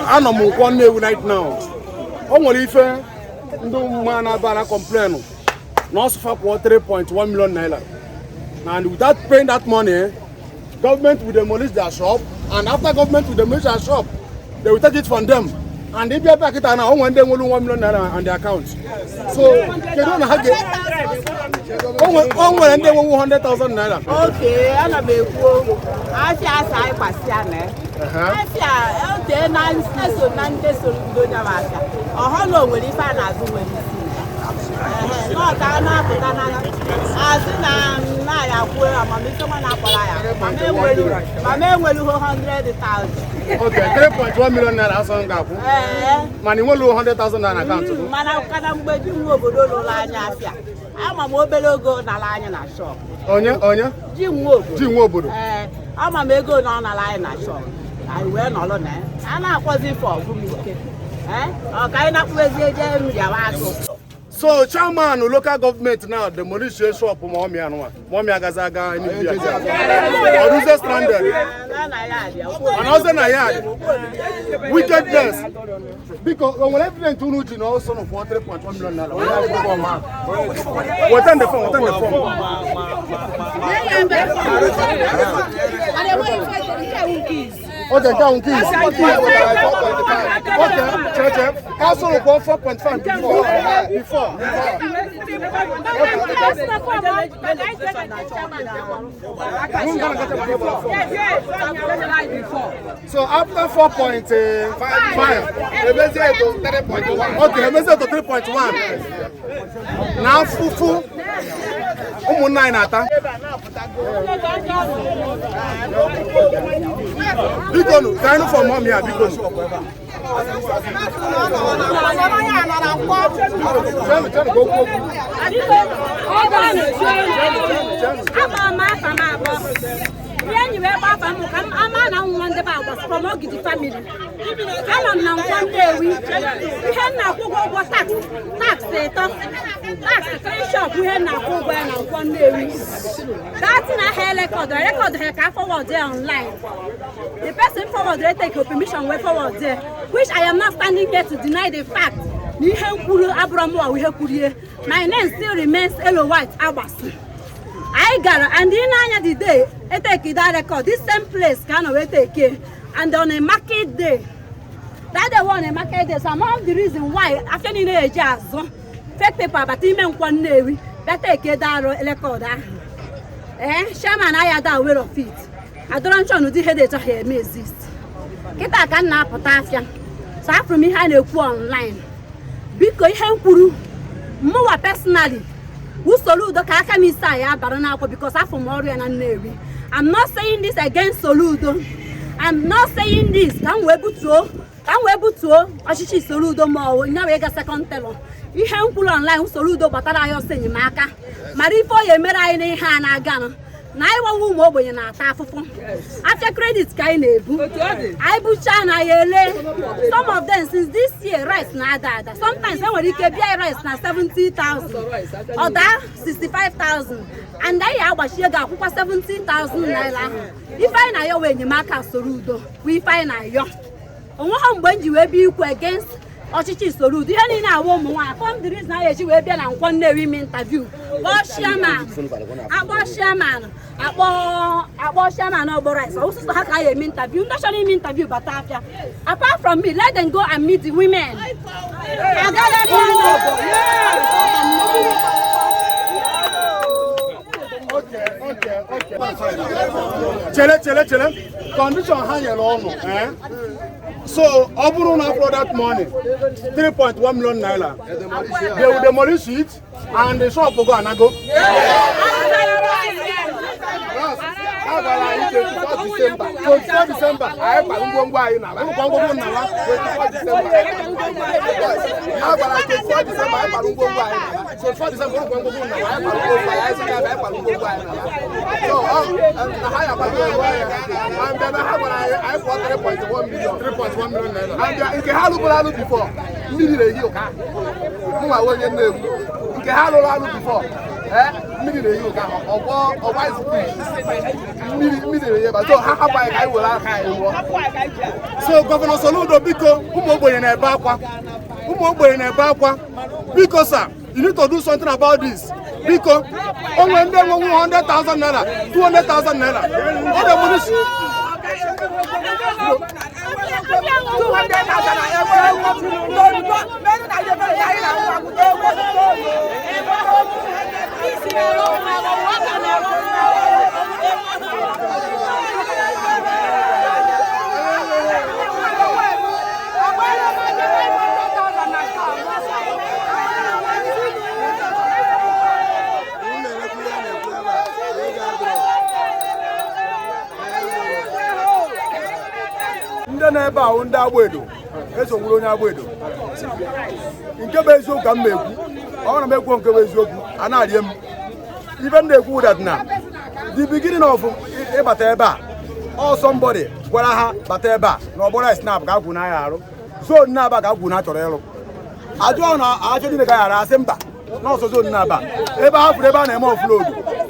Anọ m Nkwọ Nnewi right now. O nwere ife ndị mma na-aba na complain na ọ sị fa kwụọ 3.1 million naira, and without paying that money, government will demolish their shop, and after government will demolish their shop, they will take it from them. And ịbịa ebe a kịta na o nwere ndị nwere 1 million naira on their account. So kedu na ha ga o nwere ndị nwe 100,000 naira? Oke, ana m ekwu afịa asa anyị kwasịa na afịa ote na eso na ndị soro bido nya bụ afịa ọhọ na o nwere ife a na-azụ nwere isi n'ọka a na-apụta na azụ na na ya kwuo amamife nwa na-akpọrọ ya mama enwelugo 100,000. Okay, 3.1 million naira asọ m ga-akwụ. Ee. Mana ị nwere 100,000 naira na akaụntụ gị? Mana kana mgbe ji nwa obodo lụrụ anya afịa, ama m obere ego nara anyị na shop. Onye onye? Ji nwa obodo. Ji nwa obodo. Ee, ama m ego na ọ nara anyị na shop, anyị wee nọrọ na ya a na-akpọzi ife ọgwụ m ike. Ee, ọ ka anyị na-akpụezi eje nrịawa agụ. So chairman local government now demolish shop ma ọmịa anụnwa ma ọmịa agazi aga Enugu ya ọrụzie stranded. Na ya dị. Mana ọzọ na ya wickedness. Biko, o nwere evidence unu ji na ọsọ nụ kwụọ 3.1 million naira? Weta the phone, weta the phone. Okay, nke ahụ nke izu. Okay, chere chere, council kwụọ 4.5 before. So after 4.5, Emezie to 3.1. Okay, emezie to 3.1. Na afụfụ ụmụnna anyị na-ata. Biko nụ, ka anyị nụ from mom ya, biko nụ. Chenụ, chenụ ka o kwuo okwu. Agba m afa m abụọ. Ihe enyi wee gba afa m ka m ama na nwa ndị be agba from Ogidi family. Anọ m na Nkwọ Nnewi. Ihe m na-akwụ ụgwọ ụgwọ tax tax ịtọ tax three shop, ihe m na-akwụ ụgwọ ya na Nkwọ Nnewi. Datin ahịa record record ha ka forward ya online. The person forward ya take your permission wee forward ya, which I am not standing here to deny the fact na ihe m kwuru abụrọ mụwa ihe kwurie. My name still remains Elo White Agbasi. Anyị gara and ị na-anya the day eteki that record, this same place ka a nọ wee take, and on a market day, that day on a market day. So among the reason why afịa niile eji azụ fake paper bata ime Nkwọ Nnewi bịa take that record ahụ, ee, chairman anyị ada aware of it. Adọrọ nchọ n'ụdị ihe dị etu ha eme exist. Kịta ka m na-apụta afịa, so afụrụ m ihe a na-ekwu online. Biko, ihe m kwuru mụwa personally, Soludo ka aka m ise a ya abara n'akwụkwọ because afọ m ọrụ ya na Nnewi. I'm not saying this against Soludo. I'm not saying this ka m wee butuo ọchịchị Soludo ma ọ nya wee ga second tenure. Ihe m kwuru online, Soludo gbatara anyị ọsọ enyemaka mara ife ọ ya emere anyị n'ihe a na-aga na anyị nwanwe ụmụ ogbenye na-ata afụfụ. Afịa credit ka anyị na-ebu, anyị buchaa na ya ele. Some of them, since this year, rice na-ada ada. Sometimes enwere ike bịa rice na 70,000, ọ daa 65,000, and anyị agbachi ego akwụkwọ 70,000 naira ahụ. Ife anyị na-ayọ wee enyemaka Soludo bụ ife anyị na-ayọ onweghị mgbe m ji wee bịa ikwu against ọchịchị Soludo. Ihe niile awa ụmụ nwaanyị from the reason anyị eji wee bịa na Nkwọ Nnewi ime interview, kpọọ chairman, akpọ chairman, akpọ akpọ chairman ọgbọ rice ọsụsọ ha ka anyị eme interview. Ndị chọrọ ime interview bata afịa. Apart from me, let them go and meet the women. Agaghị Okay. Chere chere chere, condition ha nyere ọnụ, eh? So ọ bụrụ na akwụrụ that money, 3.1 million naira, they will demolish it and the shop go anago. A gwara anyị 24 December. 24 December. Anyị kwara ngwongwo anyị n'ala. Ụmụ ngwongwo n'ala. 24 December. A gwara anyị 24 December, anyị kwara ngwongwo anyị n'ala. 24 December, ụmụ ngwongwo n'ala. Anyị kwara ngwongwo anyị, anyị sị ka anyị kwara ngwongwo anyị n'ala. So, na ha yakwago ego anyị. And then ha gwara anyị anyị kwụọ 3.1 million. 3.1 million naira. And nke ha lụbụrụ alụ before, mmiri na-ehi ụka. Mụnwa onye Nnewi. Nke Nke ha lụrụ alụ before, ee, mmiri na-ehi nke ahụ ọgbọ ọgba ice bridge, mmiri mmiri na-ehi ebe a. So ha hapụ anyị ka anyị were aka anyị rụọ. So Governor Soludo, biko, ụmụ ogbenye na-ebe akwa, ụmụ ogbenye na-ebe akwa. Biko sir, you need to do something about this. Biko, o nwere ndị enwe 100,000 naira, 200,000 naira ọ dị mụnisi. 200,000 na ego mmerụ na ihe mere anyị na nwa akwụkwọ ego. Ndị na-ebe ahụ, ndị agba edo esonwuru onye agba edo. Nke bụ eziokwu ka m na-ekwu. Ọ na m ekwu nke bụ eziokwu a na-arịe m. Ife m na-ekwu that na the beginning of ịbata ebe a, ọ somebody gwara ha bata ebe a na ọgbọrọ snap ka akwụ n'ahịa arụ zone na-aba ka akwụ na chọrọ ịrụ ajụọ na afịa niile ka ghara asị mba n'ọsọ zone na-aba ebe ha fụrụ ebe a na-eme offload,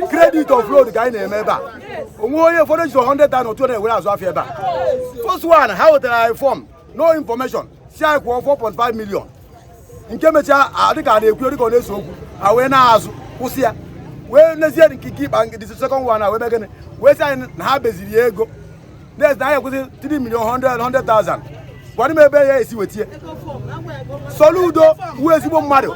credit offload ka anyị na-eme ebe a. Onwe onye ụfọdụ ji 100,000 otu na-ewere azụ afịa ebe a. First one, ha wetara anyị form, no information, si anyị kwụọ 4.5 million. Nke mechaa dịka a na-ekwu, dịka ọ na-ese okwu, ha wee na-azụ kwụsị ya, wee nezie nke nke ikpa nke the second one a, wee mee gịnị? Wee sị anyị na ha beziri ya ego next, na anyị ekwụsị 3 million 100 100,000. Gwara m ebe ya esi wetie. Soludo wu ezigbo mmadụ.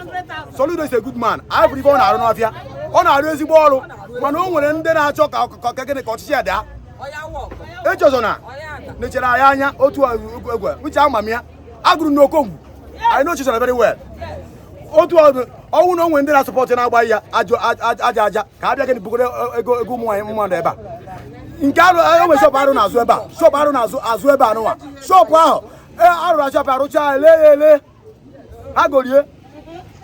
Soludo is a good man. Anyị fụrụ ife ọ na-arụ n'ọfịa, ọ na-arụ ezigbo ọrụ, mana o nwere ndị na-achọ ka gịnị, ka ọchịchị ya daa. Echezona nechere anyị anya otu egwe uche ama m ya agụrụ n'Okongwu. I know Chizona very well. Otu ọnwụ na onwe ndị na-asupport na-agba ya ajọ aja aja ka a bịa gịnị, bugoro ego ego ụmụ nwaanyị mmadụ ebe a. Nke arụ enwe shop arụ n'azụ ebe a, shop arụ n'azụ azụ ebe a nụnwa, shop ahụ arụrụ shop arụcha, ele ya ele ha gorie.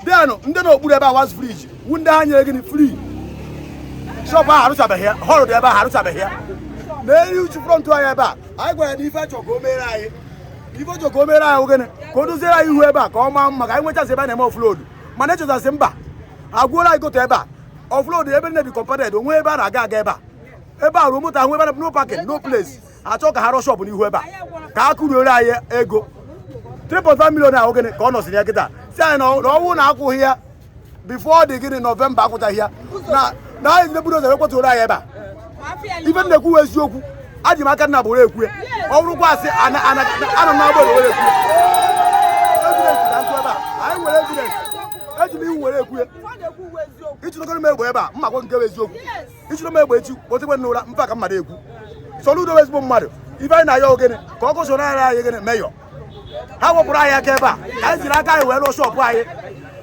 Denụ ndị n'okpuru ebe a was fridge wu ndị ha nyere gịnị, free. Shop ahụ arụchabeghị ya, hall dị ebe ahụ arụchabeghị ya. Na-eri uchu front anyị ebe a, anyị gwara ya na ife chọ ka o mere anyị, ife chọ ka o mere anyị gịnị, ka o doziere anyị ihu ebe a ka ọ maa mma, ka anyị nwechasị ebe a na-eme offload. Mana echezasị mba, agwụola anyị gote ebe a offload, ebe nne dị compacted, onwe ebe a na-aga aga ebe a, ebe a ruo moto ahụ ebe a, no parking, no place. Achọ ka ha rụọ shop n'ihu ebe a ka a kụruore anyị ego 3.5 million ahụ. Gịnị ka ọ nọsịrị ya kịta? Si anyị na ọnwụ na akwụghị ya before the gịnị, November, akwụchaghị ya na anyị ndị buru ụzọ ekwetụrụ anyị ebe a. Ife m na-ekwu eziokwu, aji m aka nna bụrụ ekwu ya. Ọ bụrụkwa asị, anọ m n'agba were ekwu. Evidence na nkụ ebe a, anyị nwere evidence. Eji m iwu were ekwu ya. Ịchụnokọrọ m egbe ebe a, mma gwa nke bụ eziokwu. Ịchụrụ m egbe echi, kpọtekwe n'ụra mfa ka mmadụ ekwu. Soludo bụ ezigbo mmadụ. Ife anyị na-ayọ ogene ka ọ gosoro anyị gịnị, mayor ha wepụrụ anyị aka ebe a ka anyị jiri aka anyị wee rụọ shop anyị.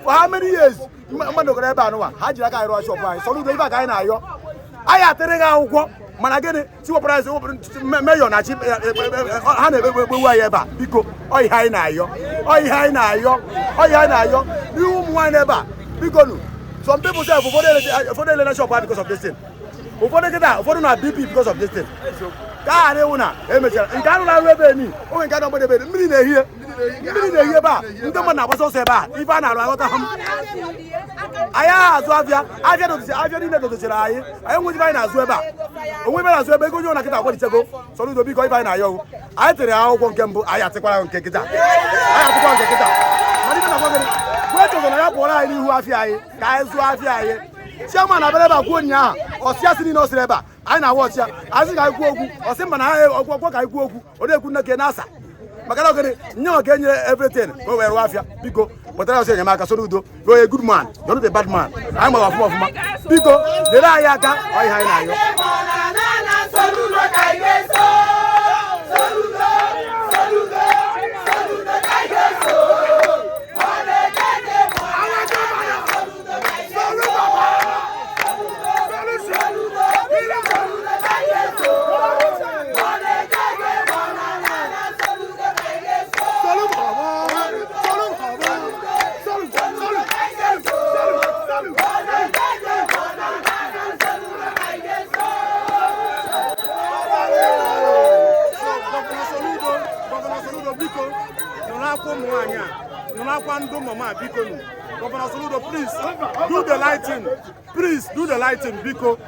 For how many years mmadụ gara ebe a nụwa, ha jiri aka anyị rụọ shop anyị. Soludo, ife a ka anyị na-ayọ. Anyị atịrị gị akwụkwọ, mana gịnị, si wepụrụ anyị, wepụrụ mayor na chi ha na-ekpegbu ekpegbu anyị ebe a. Biko, ọ ihe anyị na-ayọ, ọ ihe anyị na-ayọ, ọ ihe anyị na-ayọ n'ihu ụmụ nwaanyị ebe a. Biko nu, some people say ụfọdụ ele na shop ha because of this thing. Ụfọdụ kịta, ụfọdụ na BP because of this thing. Ka a ghara ịwụ na emechara nke arụ arụ ebe eni onwe nke a na-agbado ebe mmiri na-ehie, mmiri na-ehi ebe a, ndị mmadụ na-agbasa ọsọ ebe a. Ife a na-arụ aghọta ha m. Anyị agha azụ afịa, afịa dozichara, afịa niile dozichara anyị. Anyị nwezi ife anyị na-azụ ebe a, onwe ebe na-azụ ebe ego onye na kịta agbadichego. Soludo, biko, ife anyị na-ayọ ọgwụ, anyị tịrị akwụkwọ nke mbụ, anyị atịkwara nke kịta, anyị atịkwa nke kịta. Mana ife na-agwa gịnị, gwa echezọ na ya pụọrọ anyị n'ihu afịa anyị ka anyị zụọ afịa anyị. Chairman abịara ebe a kwuo ụnyaahụ, ọsịa si niile ọ sịrị ebe a anyị na-awa ọchịa anyị sị ka anyị kwuo okwu, ọsị mba na ha ọgwụgwọ ka anyị kwuo okwu. Ọ na-ekwu nne ka na-asa maka na ogene nye maka enyere everything ka o wee rụọ afịa. Biko, wetara ọsọ enyemaka. Soludo, you're a good man, you're not a bad man. Anyị mara ọfụma ọfụma. Biko, nyere anyị aka. Ọ ihe anyị na-ayọ. Soludo ka anyị ga-eso. Soludo, Soludo, Soludo ka anyị ga-eso. Ọ na-ekene mụ. Soludo ka anyị ga-eso. Soludo, Soludo ka anyị ga-eso. Ọ na-ekene mụ na na na Soludo ka anyị ga-eso. Soludo, Soludo ka anyị ga-eso. Ọ na-ekene mụ na na na Soludo ka anyị ga-eso. Governor Soludo, Governor Soludo, biko, nụrụ akwa ụmụ nwaanyị a, nụrụ akwa ndị mama, biko nụ. Governor Soludo, please do the lighting. Please do the lighting, biko.